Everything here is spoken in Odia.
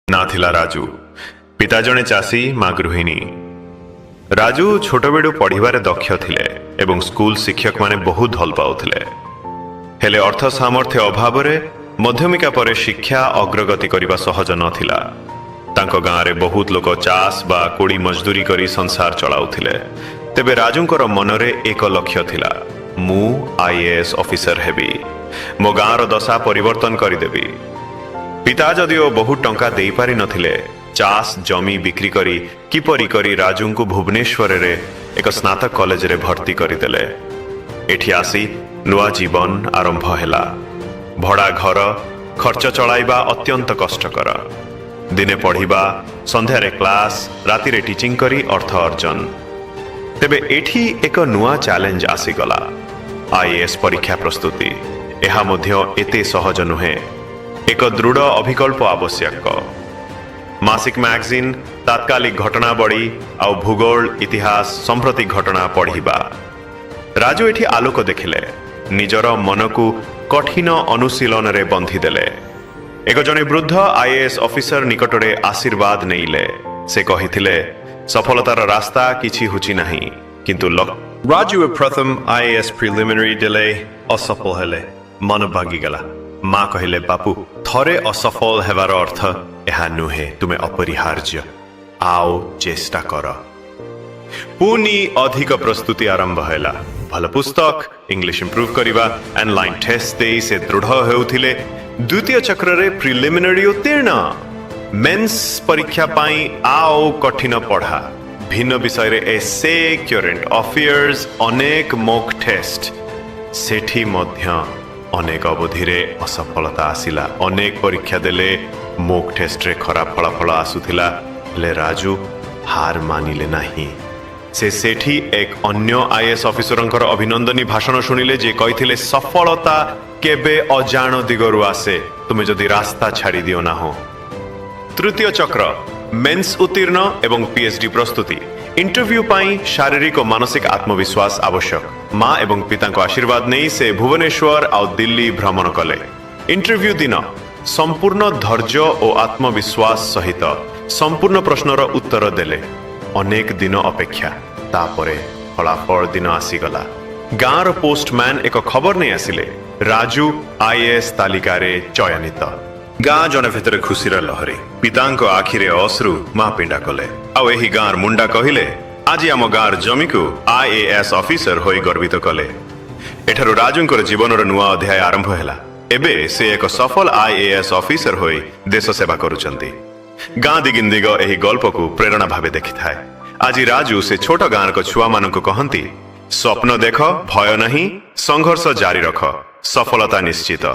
ନାଁ ଥିଲା ରାଜୁ। ପିତା ଜଣେ ଚାଷୀ, ମା ଗୃହିଣୀ। ରାଜୁ ଛୋଟବେଳୁ ପଢ଼ିବାରେ ଦକ୍ଷ ଥିଲେ ଏବଂ ସ୍କୁଲ ଶିକ୍ଷକମାନେ ବହୁତ ଭଲ ପାଉଥିଲେ। ହେଲେ ଅର୍ଥ ସାମର୍ଥ୍ୟ ଅଭାବରେ ମଧ୍ୟମିକା ପରେ ଶିକ୍ଷା ଅଗ୍ରଗତି କରିବା ସହଜ ନଥିଲା। ତାଙ୍କ ଗାଁରେ ବହୁତ ଲୋକ ଚାଷ ବା କୁଲି ମଜଦୁରୀ କରି ସଂସାର ଚଳାଉଥିଲେ। ତେବେ ରାଜୁଙ୍କର ମନରେ ଏକ ଲକ୍ଷ୍ୟ ଥିଲା, ମୁଁ ଆଇଏଏସ୍ ଅଫିସର ହେବି, ମୋ ଗାଁର ଦଶା ପରିବର୍ତ୍ତନ କରିଦେବି। ପିତା ଯଦିଓ ବହୁତ ଟଙ୍କା ଦେଇପାରିନଥିଲେ, ଚାଷ ଜମି ବିକ୍ରି କରି କିପରି କରି ରାଜୁଙ୍କୁ ଭୁବନେଶ୍ୱରରେ ଏକ ସ୍ନାତକ କଲେଜରେ ଭର୍ତ୍ତି କରିଦେଲେ। ଏଠି ଆସି ନୂଆ ଜୀବନ ଆରମ୍ଭ ହେଲା। ଭଡ଼ା ଘର, ଖର୍ଚ୍ଚ ଚଳାଇବା ଅତ୍ୟନ୍ତ କଷ୍ଟକର। ଦିନେ ପଢ଼ିବା, ସନ୍ଧ୍ୟାରେ କ୍ଲାସ୍, ରାତିରେ ଟିଚିଂ କରି ଅର୍ଥ ଅର୍ଜନ। ତେବେ ଏଠି ଏକ ନୂଆ ଚ୍ୟାଲେଞ୍ଜ ଆସିଗଲା, ଆଇଏଏସ୍ ପରୀକ୍ଷା ପ୍ରସ୍ତୁତି। ଏହା ମଧ୍ୟ ଏତେ ସହଜ ନୁହେଁ। ଏକ ଦୃଢ଼ ଅଭିକଳ୍ପ ଆବଶ୍ୟକ। ମାସିକ ମ୍ୟାଗାଜିନ୍, ତାତ୍କାଳିକ ଘଟଣାବଳୀ ଆଉ ଭୂଗୋଳ, ଇତିହାସ, ସାମ୍ପ୍ରତିକ ଘଟଣା ପଢ଼ିବା। ରାଜୁ ଏଠି ଆଲୋକ ଦେଖିଲେ। ନିଜର ମନକୁ କଠିନ ଅନୁଶୀଳନରେ ବନ୍ଧିଦେଲେ। ଏକ ଜଣେ ବୃଦ୍ଧ ଆଇଏଏସ୍ ଅଫିସର ନିକଟରେ ଆଶୀର୍ବାଦ ନେଇଲେ। ସେ କହିଥିଲେ, ସଫଳତାର ରାସ୍ତା କିଛି ହୁଚି ନାହିଁ, କିନ୍ତୁ ରାଜୁ ପ୍ରଥମ ଆଇଏଏସ୍ ପ୍ରିଲିମିନାରୀ ଦେଲେ, ଅସଫଳ ହେଲେ। ମନ ଭାଙ୍ଗିଗଲା। ମା କହିଲେ, ବାପୁ, ଥରେ ଅସଫଳ ହେବାର ଅର୍ଥ ଏହା ନୁହେଁ ତୁମେ ଅପରିହାର୍ଯ୍ୟ। ଆଉ ଚେଷ୍ଟା କର। ପୁଣି ଅଧିକ ପ୍ରସ୍ତୁତି ଆରମ୍ଭ ହେଲା। ଭଲ ପୁସ୍ତକ, ଇଂଲିଶ ଇମ୍ପ୍ରୁଭ କରିବା, ଅନଲାଇନ୍ ଟେଷ୍ଟ ଦେଇ ସେ ଦୃଢ଼ ହେଉଥିଲେ। ଦ୍ୱିତୀୟ ଚକ୍ରରେ ପ୍ରିଲିମିନାରୀ ଉତ୍ତୀର୍ଣ୍ଣ। ମେନ୍ସ ପରୀକ୍ଷା ପାଇଁ ଆଉ କଠିନ ପଢ଼ା। ଭିନ୍ନ ବିଷୟରେ ଏସେ, କରେଣ୍ଟ ଆଫେୟାର୍ସ, ଅନେକ ମୋକ୍ ଟେଷ୍ଟ। ସେଠି ମଧ୍ୟ ଅନେକ ଅବଧିରେ ଅସଫଳତା ଆସିଲା। ଅନେକ ପରୀକ୍ଷା ଦେଲେ, ମୋକ୍ ଟେଷ୍ଟରେ ଖରାପ ଫଳାଫଳ ଆସୁଥିଲା। ହେଲେ ରାଜୁ ହାର ମାନିଲେ ନାହିଁ। ସେ ସେଠି ଏକ ଅନ୍ୟ ଆଇଏଏସ୍ ଅଫିସରଙ୍କର ଅଭିନନ୍ଦନୀ ଭାଷଣ ଶୁଣିଲେ, ଯେ କହିଥିଲେ, ସଫଳତା କେବେ ଅଜାଣ ଦିଗରୁ ଆସେ, ତୁମେ ଯଦି ରାସ୍ତା ଛାଡ଼ି ଦିଅ ନାହଁ। ତୃତୀୟ ଚକ୍ର, ମେନ୍ସ ଉତ୍ତୀର୍ଣ୍ଣ ଏବଂ ପିଏଚଡି ପ୍ରସ୍ତୁତି। ଇଣ୍ଟରଭ୍ୟୁ ପାଇଁ ଶାରୀରିକ ଓ ମାନସିକ ଆତ୍ମବିଶ୍ୱାସ ଆବଶ୍ୟକ। ମା ଏବଂ ପିତାଙ୍କ ଆଶୀର୍ବାଦ ନେଇ ସେ ଭୁବନେଶ୍ୱର ଆଉ ଦିଲ୍ଲୀ ଭ୍ରମଣ କଲେ। ଇଣ୍ଟରଭ୍ୟୁ ଦିନ ସମ୍ପୂର୍ଣ୍ଣ ଧୈର୍ଯ୍ୟ ଓ ଆତ୍ମବିଶ୍ୱାସ ସହିତ ସମ୍ପୂର୍ଣ୍ଣ ପ୍ରଶ୍ନର ଉତ୍ତର ଦେଲେ। ଅନେକ ଦିନ ଅପେକ୍ଷା, ତାପରେ ଫଳାଫଳ ଦିନ ଆସିଗଲା। ଗାଁର ପୋଷ୍ଟମ୍ୟାନ ଏକ ଖବର ନେଇ ଆସିଲେ, ରାଜୁ ଆଇଏଏସ୍ ତାଲିକାରେ ଚୟନିତ। ଗାଁ ଜଣ ଭିତରେ ଖୁସିର ଲହରୀ। ପିତାଙ୍କ ଆଖିରେ ଅଶ୍ରୁ, ମା ପିଣ୍ଡା କଲେ। ଆଉ ଏହି ଗାଁର ମୁଣ୍ଡା କହିଲେ, ଆଜି ଆମ ଗାଁର ଜମିକୁ ଆଇଏଏସ୍ ଅଫିସର ହୋଇ ଗର୍ବିତ କଲେ। ଏଠାରୁ ରାଜୁଙ୍କର ଜୀବନର ନୂଆ ଅଧ୍ୟାୟ ଆରମ୍ଭ ହେଲା। ଏବେ ସେ ଏକ ସଫଳ ଆଇଏଏସ୍ ଅଫିସର ହୋଇ ଦେଶ ସେବା କରୁଛନ୍ତି। ଗାଁ ଦିଗିନ୍ଦିଗ ଏହି ଗଳ୍ପକୁ ପ୍ରେରଣା ଭାବେ ଦେଖିଥାଏ। ଆଜି ରାଜୁ ସେ ଛୋଟ ଗାଁର ଛୁଆମାନଙ୍କୁ କହନ୍ତି, ସ୍ୱପ୍ନ ଦେଖ, ଭୟ ନାହିଁ, ସଂଘର୍ଷ ଜାରି ରଖ, ସଫଳତା ନିଶ୍ଚିତ।